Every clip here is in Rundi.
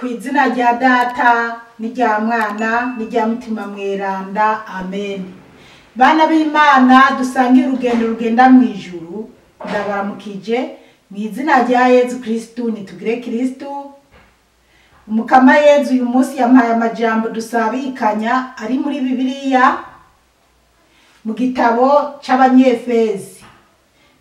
Ku izina rya Data n'irya Mwana n'irya Mutima Mweranda, amen. Bana b'Imana dusangiye urugendo rugenda mu ijuru, ndabaramukije mu izina rya Yezu Kristu. Nitugire Kristu. Umukama Yezu uyu munsi yampaye amajambo dusabikanya ari muri Bibiliya mu gitabo c'Abanyefezi.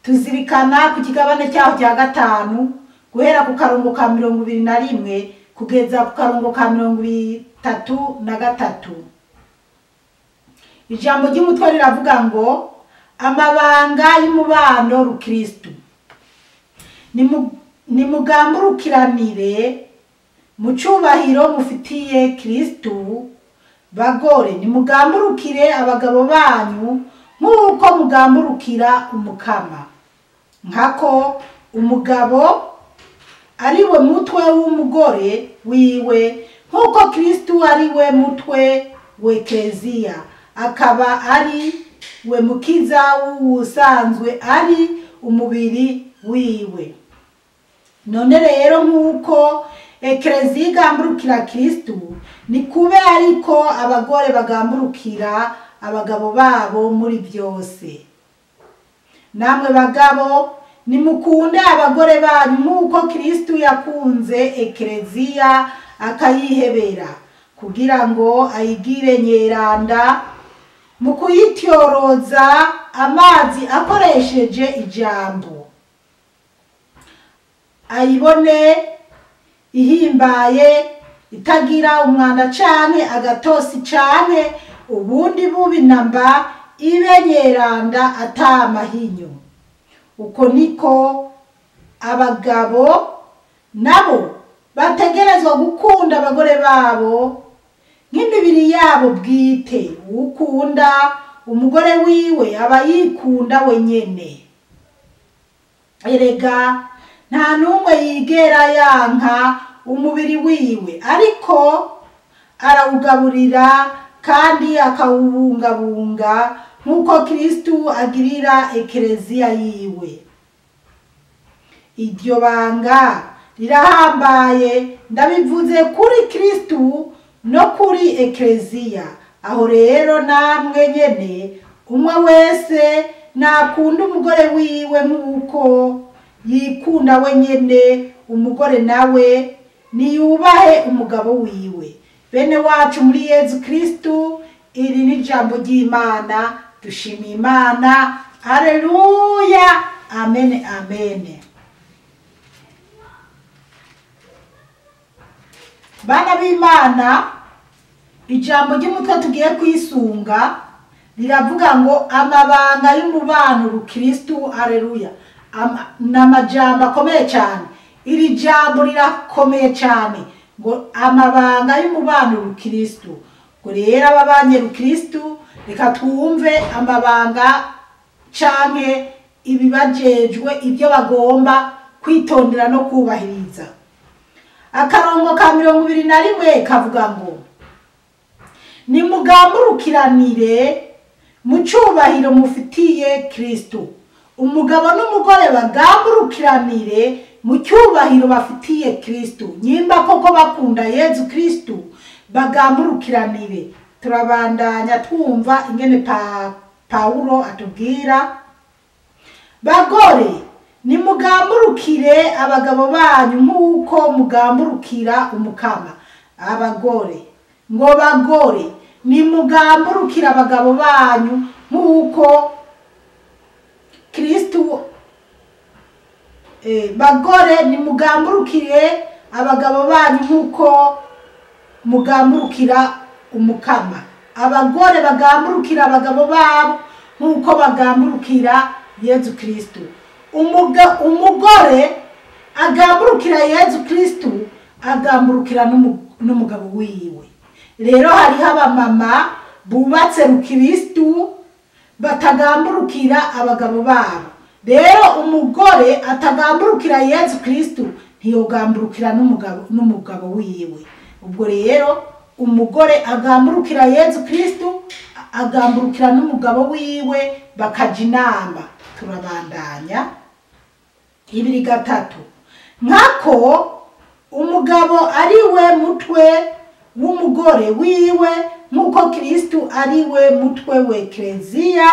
Tuzirikana ku kigabane cyaho cya 5 guhera ku karongo ka 21 kugeza ku karongo ka 33. Ijambo ry'umutwe riravuga ngo amabanga y'umubano rukristu. Nimugamburukiranire mu cubahiro mufitiye Kristu. Bagore, nimugamburukire abagabo banyu nk'uko mugamburukira umukama, nkako umugabo ari we mutwe w'umugore wiwe, nk'uko Kristu ari we mutwe w'Ekleziya, akaba ari we mukiza w'uwusanzwe ari umubiri wiwe. None rero nk'uko Ekleziya igamburukira Kristu, ni kube ariko abagore bagamburukira abagabo babo muri byose. Namwe bagabo, nimukunde abagore banyu nk'uko Kristu yakunze Ekleziya akayihebera, kugira ngo ayigire nyeranda mu kuyityoroza amazi akoresheje ijambo, ayibone ihimbaye itagira umwanda canke agatosi canke ubundi bubi namba, ibe nyeranda ata mahinyu. Uko niko abagabo nabo bategerezwa gukunda abagore babo nk'imibiri yabo bwite. Ukunda umugore wiwe aba yikunda wenyene. Erega nta n'umwe yigera yanka umubiri wiwe, ariko arawugaburira kandi akawubungabunga nk'uko Kristu agirira Ekleziya yiwe. Iryo banga rirahambaye, ndabivuze kuri Kristu no kuri Ekleziya. Aho rero namwe nyene, umwe wese nakunda umugore wiwe nk'uko yikunda wenyene, umugore nawe niyubahe umugabo wiwe. Bene wacu muri Yezu Kristu, iri ni ijambo ry'Imana. Dushimiye Imana. Haleluya, amen, amen. Bana b'Imana, ijambo ry'umutwe tugiye kwisunga riravuga ngo amabanga y'umubano rukristu. Haleluya. N'amajambo akomeye cyane. Iri jambo rirakomeye cyane, ngo amabanga y'umubano rukristu. Ngo rero ababanye rukristu, reka twumve amabanga canke ibibajejwe, ibyo bagomba kwitondera no kubahiriza. Akarongo ka 21 kavuga ngo nimugamburukiranire mu cubahiro mufitiye Kristu. Umugabo n'umugore bagamburukiranire mu cyubahiro bafitiye Kristu. Nyimba koko bakunda Yezu Kristu, bagamburukiranire. Turabandanya twumva ingene Paulo atubwira: bagore, nimugamburukire abagabo banyu nk'uko mugamburukira umukama. Abagore ngo bagore, nimugamburukire abagabo banyu nk'uko Kristu. Bagore, nimugamburukire abagabo banyu nk'uko mugamburukira umukama. Abagore bagamburukira abagabo babo nk'uko bagamburukira Yezu Kristu. Umugore agamburukira Yezu Kristu, agamburukira n'umugabo wiwe. Rero hariho abamama bubatse rukristu batagamburukira abagabo babo. Rero umugore atagamburukira Yezu Kristu ntiyogamburukira n'umugabo wiwe. Ubwo rero umugore agamburukira Yezu Kristu, agamburukira n'umugabo wiwe, bakaja inama. Turabandanya 2:3. Nkako Umugabo ari we mutwe w'umugore wiwe, nk'uko Kristu ari we mutwe w'Ekleziya,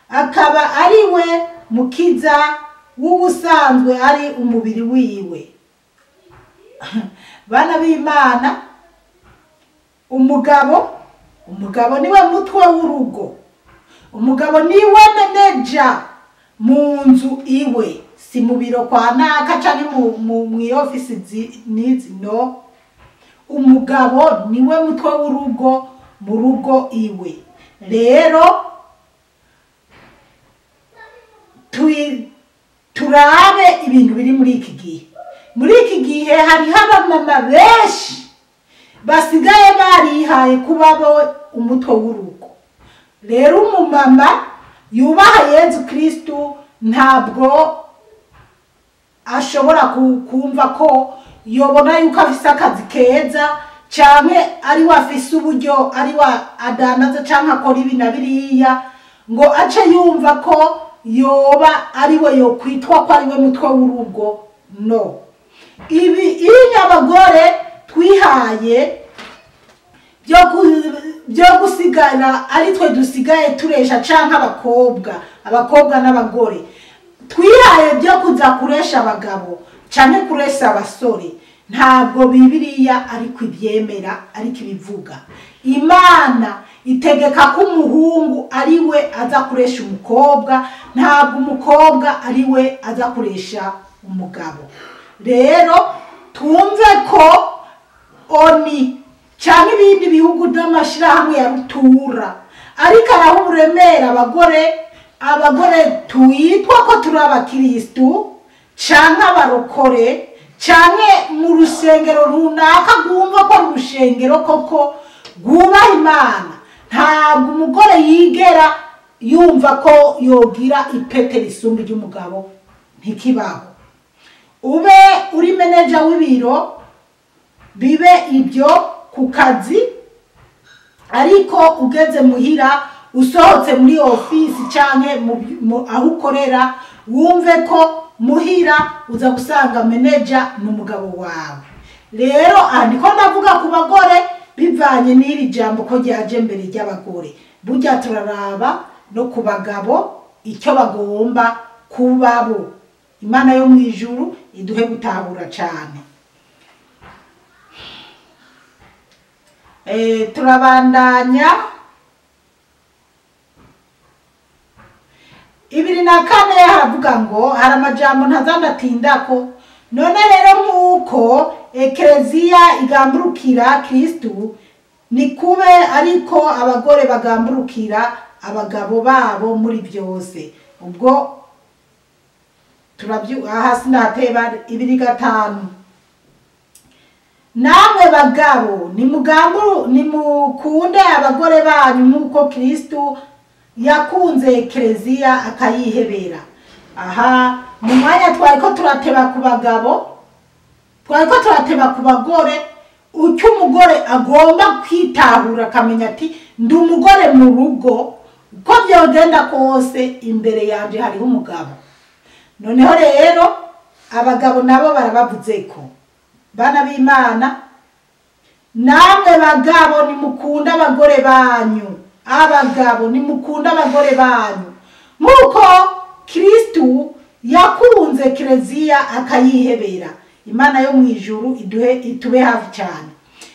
akaba ari we mukiza w'ubusanzwe ari umubiri wiwe. Bana b'Imana, umugabo niwe mutwe w'urugo, umugabo niwe manager mu nzu iwe, si mu biro kwa naka canke mu office nizi, no. Umugabo niwe mutwe w'urugo mu rugo iwe. Rero turabe ibintu biri muri iki gihe. Muri iki gihe hariho abamama benshi basigaye barihaye kuba bo umutwe w'urugo. Rero umumama yubaha Yezu Kristu ntabwo ashobora kumva ko yobona yuko afise akazi keza, canke ari we afise uburyo, ari we adandaza canke akora ibi na biriya, ngo ace yumva ko yoba ari we yokwitwa ko ari we mutwe w'urugo. No, ibi iyo abagore twihaye byo gusigara ari twe dusigaye turesha, canke abakobwa n'abagore twihaye byo kuza kuresha abagabo canke kuresha abasore, ntabwo Bibiliya ariko ibyemera, ariko ibivuga. Imana itegeka ko umuhungu ari we aza kuresha umukobwa, ntabwo umukobwa ari we aza kuresha umugabo. Rero twumve ko oni canke ibindi bihugu n'amashirahamwe ya rutura ariko araho uburemere abagore twitwa ko turi abakristu canke abarokore canke mu rusengero runaka rwumva ko ari urusengero koko rwubaha Imana, ntabwo umugore yigera yumva ko yogira ipete risumba ry'umugabo, ntikibaho. Ube uri manager w'ibiro, bibe ibyo ku kazi, ariko ugeze muhira, usohotse muri office canke aho ukorera, wumve ko muhira uza gusanga manager n'umugabo wawe. Rero andiko ndavuga ku bagore bivanye n'iri jambo ko ryaje mbere ry'abagore. Burya turaraba no ku bagabo icyo bagomba kubabo. Imana yo mu ijuru iduhe gutahura cane. Turabandanya 24 haravuga ngo hari amajambo ntazandatindako. None rero nk'uko Ekleziya igamburukira Kristu, ni kube ariko abagore bagamburukira abagabo babo muri byose. Ubwo turabyu aha sinateba 25. Namwe bagabo nimukunde abagore banyu nk'uko Kristu yakunze Ekleziya akayihebera. Aha mu mwanya twariko turateba ku bagabo, twariko turateba ku bagore, ucyo umugore agomba kwitahura akamenya ati ndi umugore mu rugo, uko byogenda kose imbere yanje hariho umugabo. Noneho rero abagabo nabo barabavuze ko bana b'Imana, namwe bagabo nimukunda abagore banyu, abagabo nimukunda abagore banyu nk'uko Kristu yakunze Ekleziya akayihebera. Imana yo mu ijuru iduhe itube hafi cyane.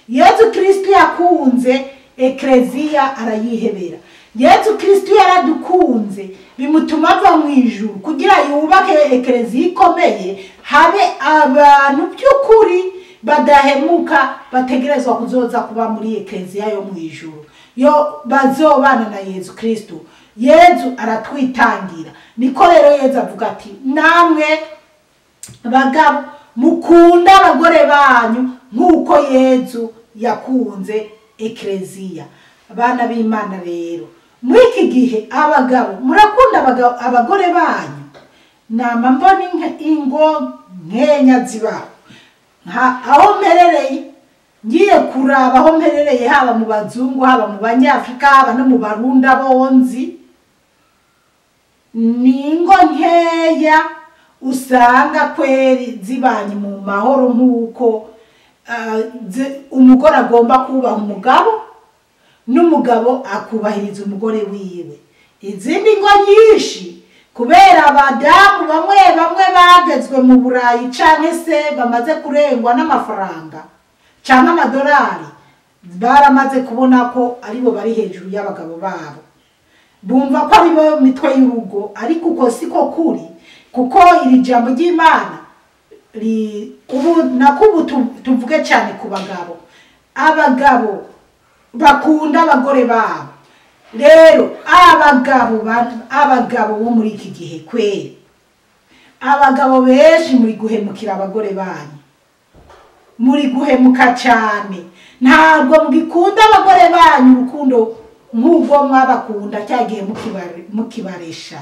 Yezu Kristu yakunze Ekleziya arayihebera. Yezu Kristu yaradukunze bimutuma ava mu ijuru kugira yubake Ekleziya ikomeye, habe abantu by'ukuri badahemuka bategerezwa kuzoza kuba muri Ekleziya yo mu ijuru, yo bazobana na Yezu Kristu. Yezu aratwitangira. Niko rero Yezu avuga ati namwe bagabo mukunda abagore banyu nk'uko Yezu yakunze Ekleziya. Abana b'Imana rero muri iki gihe abagabo murakunda abagore banyu. Nama mbona ingo nkenya zibaho aho mperereye, ngiye kuraba aho mperereye, haba mu bazungu, haba mu banyafrika, haba no mu barunda bonzi, ni ingo nkeya usanga kweri zibanye mu mahoro nk'uko umugore agomba kubaha umugabo n'umugabo akubahiriza umugore wiwe. Izindi ngo nyinshi kubera abadamu bamwe bamwe bagezwe mu Burayi canke se bamaze kurengwa n'amafaranga canke amadolari, baramaze kubona ko aribo bari hejuru y'abagabo babo, bumva ko aribo mitwe y'urugo. Ariko uko siko kuri, kuko iri jambo ry'Imana ubu nakubu tuvuge cyane ku bagabo. Abagabo bakunda abagore babo. Rero abagabo bo muri iki gihe kweri, abagabo benshi muri guhemukira abagore banyu, muri guhemuka cyane. Ntabwo mugikunda abagore banyu urukundo nk'ubwo mwabakunda cya gihe mukibaresha.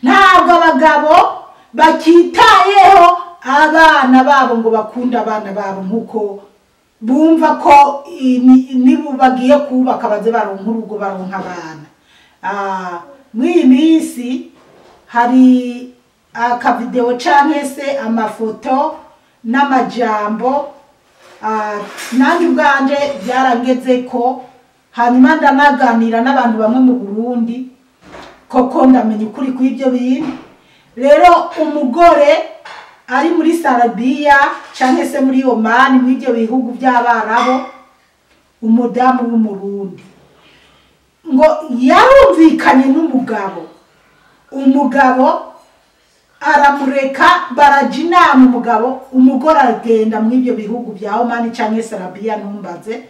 Ntabwo abagabo bakitayeho abana babo ngo bakunda abana babo nk'uko bumva ko nibo bagiye kubaka baze baronka urugo baronka abana. Muri iyi minsi hari akavideo canke se amafoto n'amajambo, nanjye ubwanje byarangeze ko hanyuma ndanaganira n'abantu bamwe mu Burundi, koko ndamenya ukuri kw'ibyo bintu. Rero umugore ari muri Sarabiya canke se muri Oman, muri ibyo bihugu by'Abarabu, umudamu w'Umurundi ngo yarumvikanye n'umugabo, umugabo aramureka, baraja inama umugabo, umugore agenda muri ibyo bihugu bya Oman canke Sarabiya ntumbaze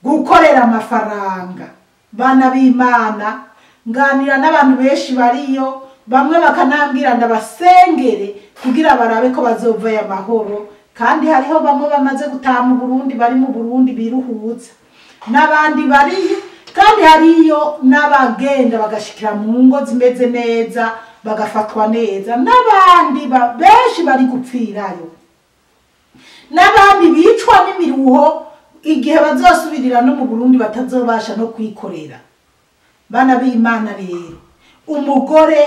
gukorera amafaranga. Bana b'Imana, nganira n'abantu benshi bariyo, bamwe bakanambwira ndabasengere kugira barabe ko bazovayo amahoro. Kandi hariho bamwe bamaze gutaha mu Burundi, bari mu Burundi biruhutsa, n'abandi bariyo. Kandi hariyo n'abagenda bagashikira mu ngo zimeze neza bagafatwa neza, n'abandi benshi bari gupfirayo, n'abandi bicwa n'imiruho igihe bazosubirira no mu Burundi batazobasha no kwikorera. Bana b'Imana rero, umugore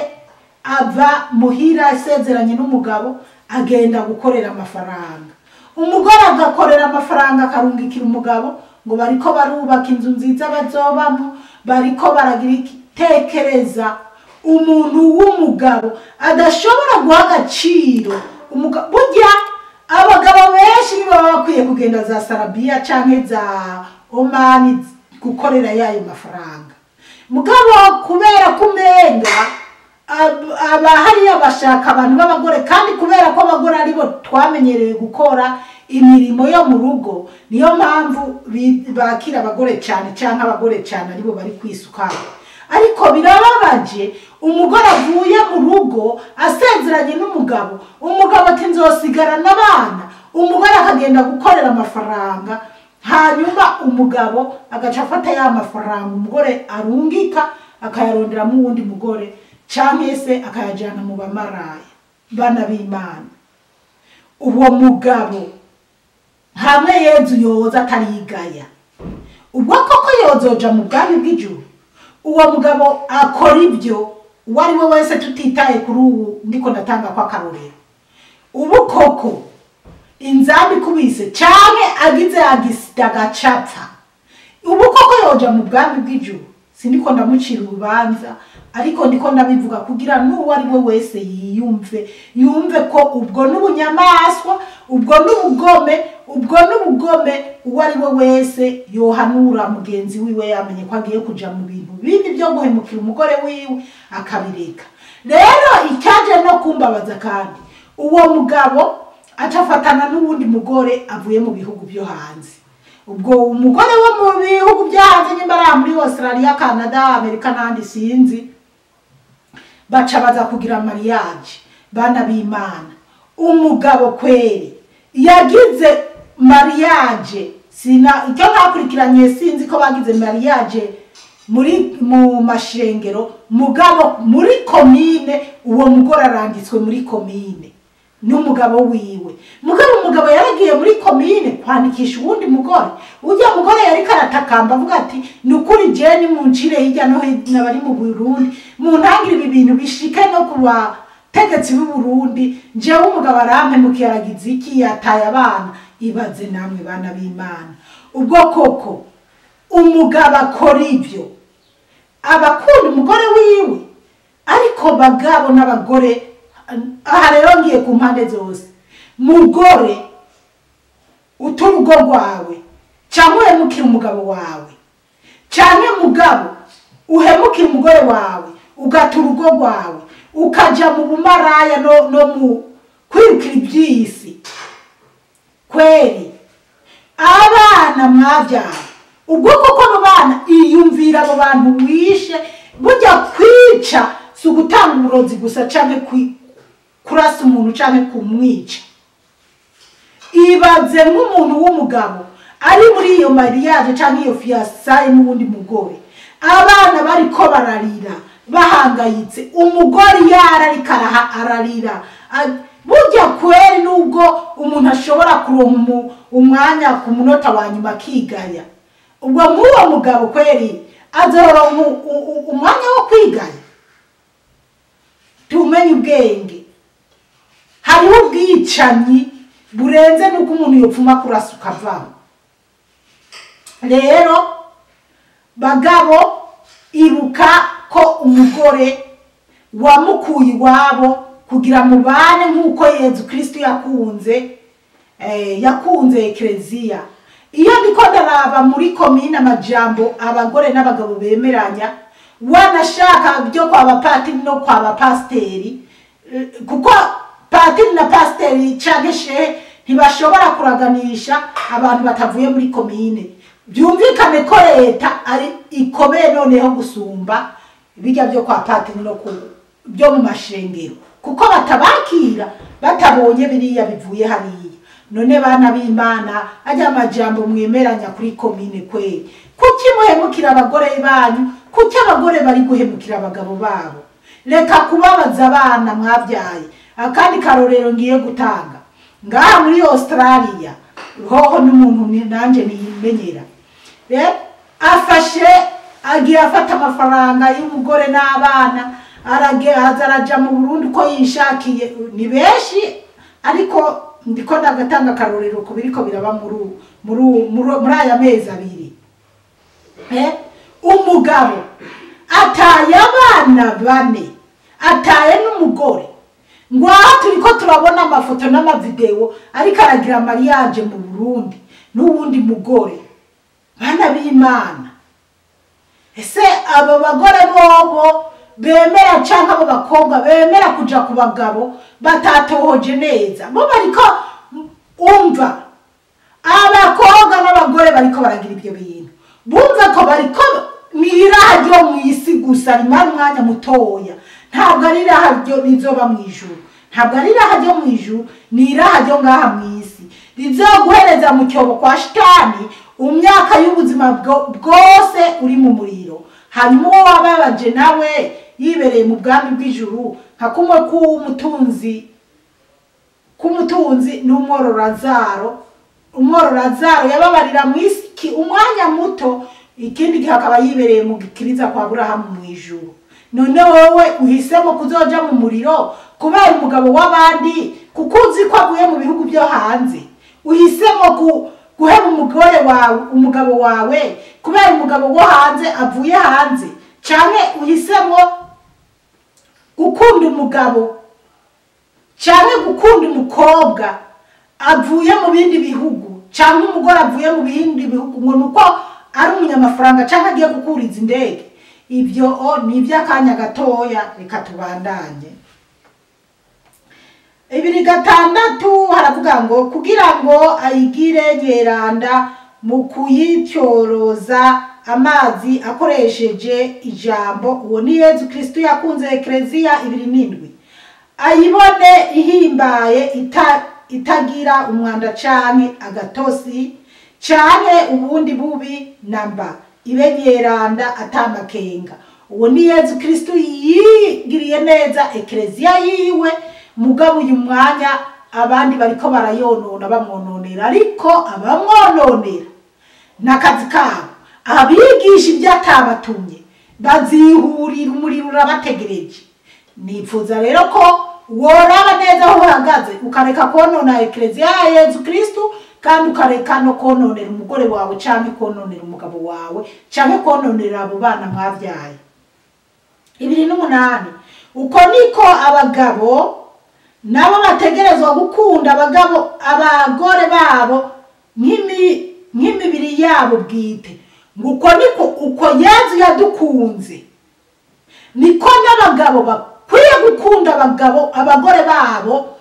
ava muhira asezeranye n'umugabo agenda gukorera amafaranga. Umugore agakorera amafaranga akarungikira umugabo ngo bariko barubaka inzu nziza bazobamo, bariko baragira iki. Tekereza umuntu w'umugabo adashobora guha agaciro burya abagabo benshi nibo baba bakwiye kugenda za Sarabiya canke za Oman gukorera yayo mafaranga. Mugabo kubera kumenga abahariya bashaka abantu b'abagore, kandi kubera ko abagore aribo twamenyereye gukora imirimo yo mu rugo, niyo mpamvu bakira abagore cyane cyangwa abagore cyane aribo bari kwisuka. Ariko birababaje, umugore avuye mu rugo asezeranye n'umugabo, umugabo ati nzosigara n'abana, umugore akagenda gukorera amafaranga, hanyuma umugabo agaca afata ya mafaranga umugore arungika akayaronderamo uwundi mugore canke se akayajana mu bamaraya. Bana b'Imana, uwo mugabo hamwe Yezu yoza atarigaya, ubwo koko yozoja mu bwami bw'ijuru? Uwo mugabo akora ibyo uwo ari we wese, tutitaye kuri ubu ndiko ndatanga kwa karorero, ubu koko inzambi kubise canke agize agisida agacapfa, ubu koko yoja mu bwami bw'ijuru? Sindiko ndamucira urubanza, ariko ndiko ndabivuga kugira n'uwo ari we wese yiyumve, yumve ko ubwo n'ubunyamaswa, ubwo n'ubugome, ubwo n'ubugome. Uwo ari we wese yohanura mugenzi wiwe yamenye ko agiye kuja mu bintu bibi byo guhemukira umugore wiwe akabireka. Rero icyaje no kumbabaza kandi, uwo mugabo acafatana n'uwundi mugore avuye mu bihugu byo hanze. Ubwo umugore wo mu bihugu byo hanze nyimba ari muri Australia, Canada, Amerika n'ahandi sinzi, baca baza kugira mariage. Bana b'Imana, umugabo kweri yagize mariage, sina icyo ntakurikiranye, sinzi ko bagize mariage muri mu mashengero, mugabo muri komine uwo mugore aranditswe muri komine n'umugabo wiwe. Mugabo umugabo yaragiye muri komine kwandikisha uwundi mugore. Ujya mugore yari karatakamba avuga ati nukuri je ni muncire hirya no hino bari mu Burundi, muntangire ibi bintu bishike no kuba bategetsi b'u Burundi, jewe umugabo arampemukiye aragize iki, yataye abana. Ibaze namwe bana b'Imana, ubwo koko umugabo akora ibyo abakunda umugore wiwe? Ariko bagabo n'abagore, aha rero ngiye ku mpande zose, mugore uta urugo rwawe cyangwa uhemukira umugabo wawe, cyangwa mugabo uhemukira umugore wawe ugata urugo rwawe ukaja mu bumaraya no mu kwirukira iby'isi, kweri abana mwabyara ubwo koko abo bana iyumvira abo bantu wishe. Burya kwica si ugutanga uburozi gusa canke kurasa umuntu canke kumwica. Ibaze nk'umuntu w'umugabo ari muri iyo mariage canke iyo fiançailles n'uwundi mugore, abana bariko bararira bahangayitse, umugore yarariko ararira. Burya kweri nubwo umuntu ashobora kuronka umwanya ku munota wa nyuma akigaya, ubwo nk'uwo mugabo kweri azoronka umwanya wo kwigaya? Tumenye ubwenge, hariho ubwicanyi burenze nuko umuntu yopfuma kurasa ukavamo. Rero bagabo, ibuka ko umugore wamukuye iwabo kugira mubane nk'uko Yezu Kristo yakunze Ekereziya. Iyo ndiko ndaraba muri komine amajambo abagore n'abagabo bemeranya, wanashaka byo kwa bapatiri no kwa bapasiteri, kuko patiri na pasiteri canke shehe ntibashobora kuraganisha abantu batavuye muri komine. Byumvikane ko leta ari ikomeye noneho gusumba bijya byo kwa patiri no byo mu mashengero, kuko batabakira batabonye biriya bivuye hariya. None bana b'Imana, ajya amajambo mwemeranya kuri komine kweri, kuki muhemukira abagore banyu? Kuki abagore bari guhemukira abagabo babo? Reka kubabaza abana mwabyaye. Akandi karorero ngiye gutanga ngaha muri Australia, hoho n'umuntu nanje niyimenyera, afashe agiye afata amafaranga y'umugore n'abana, araza araja mu Burundi uko yishakiye. Ni benshi, ariko ndiko ndagatanga akarorero ku biriko biraba muri aya mezi abiri. Umugabo ataye abana bane, ataye n'umugore. Ngwaha turiko turabona amafoto n'amavideo ariko aragira mariage mu Burundi n'uwundi mugore. Bana b'Imana, ese abo bagore bobo bemera canke abo bakobwa bemera kuja ku bagabo batatohoje neza, bo bariko umva abakobwa n'abagore bariko baragira ibyo bintu, bumva ko bariko n'iraha ryo mw'isi gusa rimara umwanya mutoya, ntabwo ari iraha ryo rizoba mw'ijuru, ntabwo ari iraha ryo mw'ijuru, ni iraha ryo ngaha mw'isi rizoguhereza mu cyobo kwa shitani umyaka y'ubuzima bwose uri mu muriro. Hanyuma uwo wababaje nawe yibereye mu bwami bw'ijuru, nka kumwe k'umutunzi n'umwororazaro. Umwororazaro yababarira mu isi umwanya muto, ikindi gihe akaba yibereye mu gikiriza kwa Aburahamu mu ijuru. None wowe uhisemo kuzoja mu muriro kubera umugabo w'abandi, kuko uzi ko avuye mu bihugu byo hanze? Uhisemo guheba umugore wawe, umugabo wawe, kubera umugabo wo hanze avuye hanze? Canke uhisemo gukunda umugabo canke gukunda umukobwa avuye mu bindi bihugu, canke umugore avuye mu bindi bihugu, ngo nuko ari umunyamafaranga canke agiye gukuriza indege? Ibyo ni iby'akanya gatoya, reka tubandanye. 2:6 haravuga ngo kugira ngo ayigire nyeranda mu kuyityoroza amazi akoresheje ijambo, uwo ni Yezu Kristo yakunze Ekereziya. 2:7 ayibone ihimbaye itagira umwanda canke agatosi canke ubundi bubi namba, ibe nyeranda atamakenga. Uwo ni Yezu Kristo yigiriye neza Ekereziya yiwe, mugabo uyu mwanya abandi bariko barayonona bamwononera, ariko abamwononera n'akazi kabo, abigisha ibyo atabatumye bazihurira umuriro urabategereje. Nipfuza rero ko Woraba neza aho uhagaze, ukareka konona ekleziya ya Yezu Kristu, kandi ukareka no kononera umugore wawe canke kononera umugabo wawe canke kononera abo bana mwavyaye. 28 Uko niko abagabo nabo bategerezwa gukunda abagabo abagore babo nk'imibiri yabo bwite. Nguko niko uko Yezu yadukunze, niko n'abagabo bakwiye gukunda abagabo abagore babo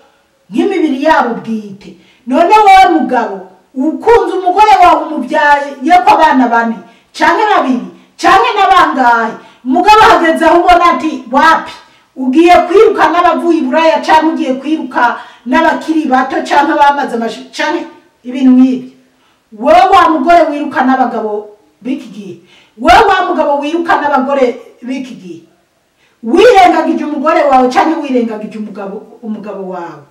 nk'imibiri yabo bwite. None wowe mugabo ukunze umugore wawe umubyaye yeko abana bane canke babiri canke n'abangahe, mugabo hageze aho ubona ati wapi, ugiye kwiruka n'abavuye iburaya canke ugiye kwiruka n'abakiri bato canke abamaze amashuri canke ibintu nk'ibyo. Wowe wa mugore wiruka n'abagabo b'iki gihe, wowe wa mugabo wiruka n'abagore b'iki gihe, wirengagije umugore wawe canke wirengagije umugabo wawe,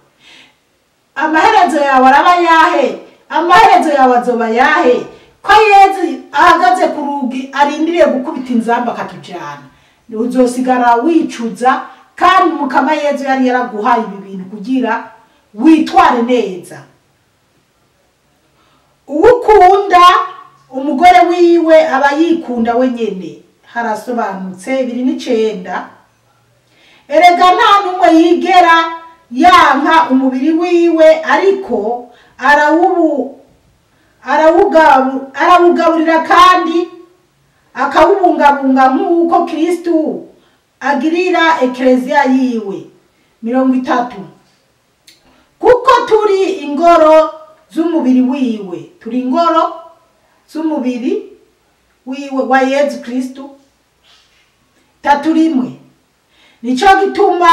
amaherezo yawe araba yahe? Amaherezo yawe azoba yahe? Ko Yezu ahagaze ku rugi arindiriye gukubita inzamba akatujana, uzosigara wicuza. Kandi Mukama Yezu yari yaraguhaye ibi bintu kugira witware neza. Uwukunda umugore wiwe aba yikunda wenyene. Harasobanutse. 29 Erega nta n'umwe yigera yanka umubiri wiwe, ariko arawugaburira kandi akawubungabunga nk'uko Kristu agirira ekleziya yiwe. 30 Kuko turi ingoro z'umubiri wiwe, turi ingoro z'umubiri wiwe wa Yezu Kristu. 31 Nico gituma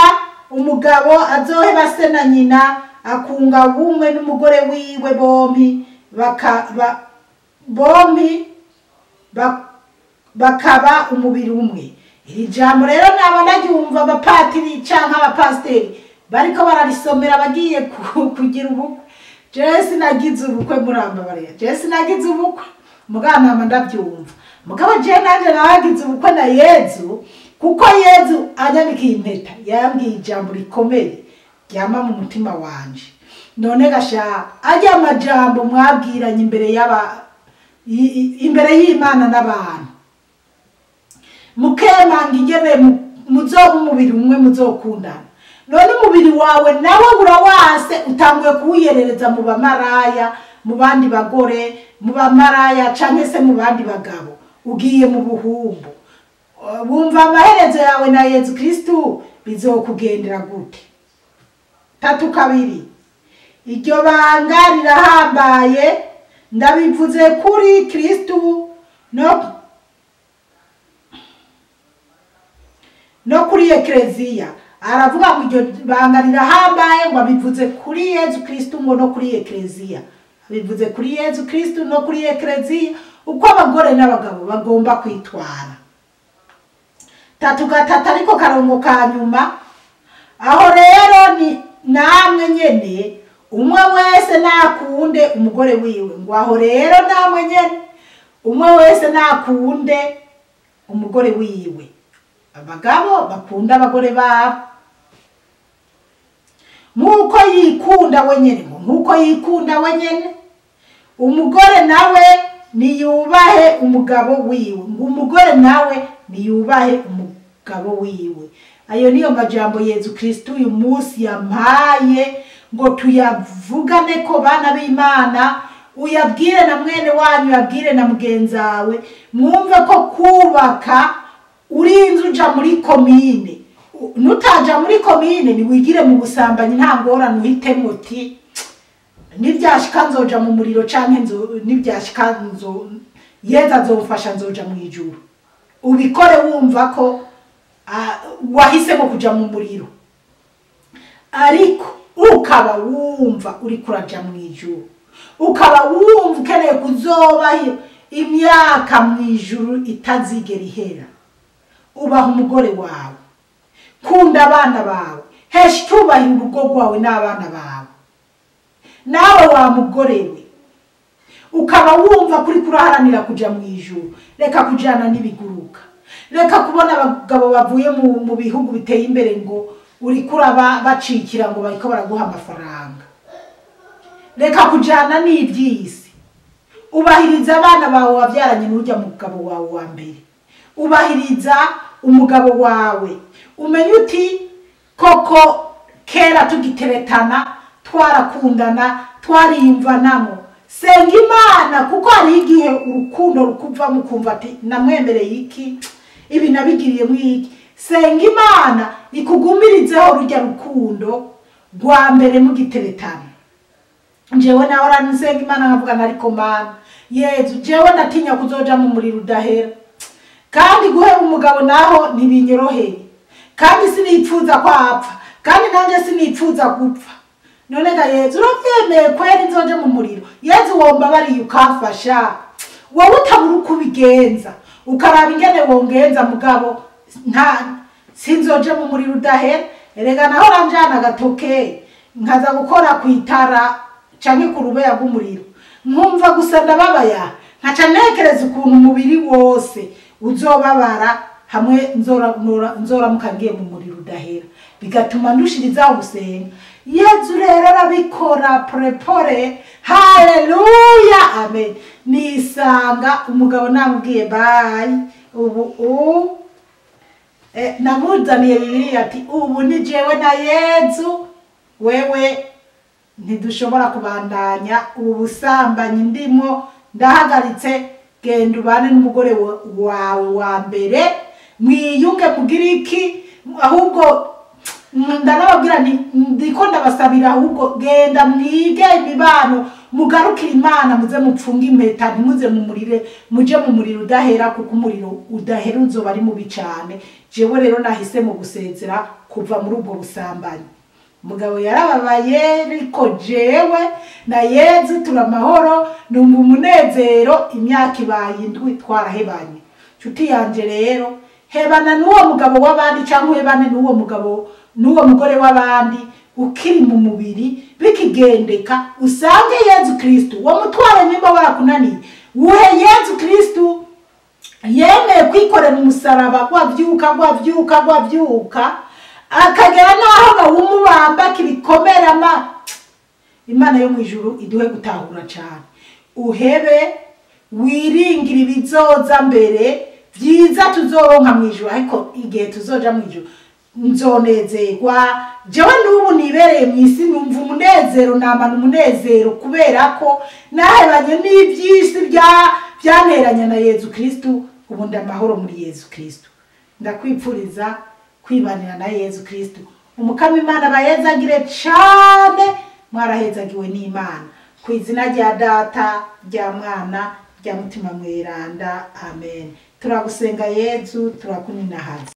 umugabo azoheba se na nyina akunga ubumwe n'umugore wiwe, bombi bakaba umubiri umwe. Iri jambo rero naba naryumva abapatiri canke abapasiteri bariko bararisomera bagiye kugira ubukwe. Jewe sinagize ubukwe, murambabarira, jewe sinagize ubukwe, mugabo nama ndavyumva. Mugabo jewe nanje nagize ubukwe na Yezu, kuko Yezu anyamikiye impeta yambwiye ijambo rikomeye ryama mu mutima wanje. None gasha ajya amajambo mwabwiranye imbere y'aba imbere y'Imana n'abantu, mukemanga ingene muzoba umubiri umwe muzokundana. None umubiri wawe nawe urawase, utanguye kuwiyerereza mu bamaraya, mu bandi bagore, mu bamaraya canke se mu bandi bagabo, ugiye mu buhumbu. Wumva amaherezo yawe na Yezu Kristu bizokugendera gute? 32 Iryo banga rirahambaye, ndabivuze kuri Kristu no kuri ekleziya. Aravuga ngo iryo banga rirahambaye, ngo abivuze kuri Yezu Kristu ngo no kuri ekleziya. Abivuze kuri Yezu Kristu no kuri ekleziya, uko abagore n'abagabo bagomba kwitwara. 33 ariko karongo ka nyuma. Aho rero ni namwe nyene, umwe wese nakunde umugore wiwe. Ngo aho rero namwe nyene, umwe wese nakunde umugore wiwe. Abagabo bakunda abagore babo nkuko yikunda wenyene, nkuko yikunda wenyene. Umugore nawe niyubahe umugabo wiwe, ngo umugore nawe niyubahe umugabo wiwe. Ayo niyo majambo Yezu Kristu uyu munsi yampaye ngo tuyavugane ko bana b'Imana. Uyabwire na mwene wanyu, uyabwire na mugenzawe, mwumve ko kubaka urinze uja muri komine. Nutaja muri komine niwigire mu busambanyi, nta ngorane, uhitemo uti nibyashika nzoja mu muriro canke nibyashika nzo Yezu azomfasha nzoja mu ijuru. Ubikore wumva ko wahisemo kuja mu muriro, ariko ukaba wumva uri kuraja mu ijuru, ukaba wumva ukeneye kuzobaho imyaka mu ijuru itazigera ihera. Ubaha umugore wawe, kunda abana bawe, hesha icyubahiro urugo rwawe n'abana bawe. Nawe wa mugore we, ukaba wumva kuri kuraharanira kuja mu ijuru, reka kujana n'ibiguruka, reka kubona abagabo bavuye mu bihugu biteye imbere ngo Uriko urabacikira ngo bariko baraguha amafaranga. Reka kujana n'iby'isi. Ubahiriza abana bawe wabyaranye n'urya mugabo wawe wa mbere. Ubahiriza umugabo wawe. Umenye uti koko kera tugiteretana twarakundana twariyumvanamo. Senga Imana, kuko hari igihe urukundo rukuvamo ukumva ati namwemereye iki, ibi nabigiriye mwiki. Senga Imana ikugumirizeho rujya rukundo rwa mbere mugiteretana. Jewe nawe nsenga Imana nkavuga ariko Mana Yezu, jewe natinya kuzoja mu muriro udahera, kandi guheba umugabo naho ntibinyoroheye, kandi sinipfuza ko apfa, kandi nanjye sinipfuza gupfa. None ga Yezu uravyemeye kweri nzoje mu muriro? Yezu wombabariye ukafasha, wowe utabura uko ubigenza, ukaraba ingene wongenza mugabo nta sinzoje mu muriro udahera. Erega naho ranjana agatoke nkaza gukora kwitara canke ku rubeya rw'umuriro, nkumva gusa ndababaya, nkaca ntekereza ukuntu umubiri wose uzobabara hamwe nzoramuka ngiye mu muriro udahera, bigatuma ndushirizaho gusenga. Yezu rero arabikora prepore. Haleluya, amen. Nisanga umugabo namubwiye bye, ubu namuzaniye Bibiliya ati ubu ni jewe na Yezu, wewe ntidushobora kubandanya ubu busambanyi ndimo, ndahagaritse, genda ubane n'umugore wawe wa mbere, mwiyunge mugire iki. Ahubwo ndanababwira nti ndiko ndabasabira, ahubwo genda mwige imibano, mugarukire Imana, muze mupfunge impeta, ntimuze mumurire, muje mu muriro udahera, kuko umuriro udahera uzoba ari mubi cane. Jewe rero nahise mu gusezera kuva muri ubwo busambanyi. Mugabo yarababaye, ariko jewe na Yezu turamahoro, numva umunezero. Imyaka ibaye 7 twarahebanye. Nshuti yanje rero, hebana n'uwo mugabo w'abandi cyangwa uhebane n'uwo mugabo n'uwo mugore w'abandi ukiri mu mubiri, bikigendeka, usange Yezu Kristu. Uwo mutwaro nyimba warakunaniye, wuhe Yezu Kristu yemeye kwikorera umusaraba, gwavyuka gwavyuka gwavyuka, akagera naho bawumubamba kibikomera. Imana yo mu ijuru iduhe gutahura cyane. Uhebe wiringira ibizoza mbere vyiza tuzoronka mu ijuru, ariko igihe tuzoja mu ijuru nzonezerwa. Jewe n'ubu nibereye mu isi numva umunezero, namana umunezero kubera ko nahebanye n'iby'isi byanteranya na Yezu Kristu. Ubu ndamahoro muri Yezu Kristu. Ndakwipfuriza kwibanira na Yezu Kristu. Umukama Imana bayezagire cane, mwarahezagiwe n'Imana. Ku izina rya Data, rya Mwana, rya Mutima Mweranda, amen. Turagusenga Yezu, turakuninahaza.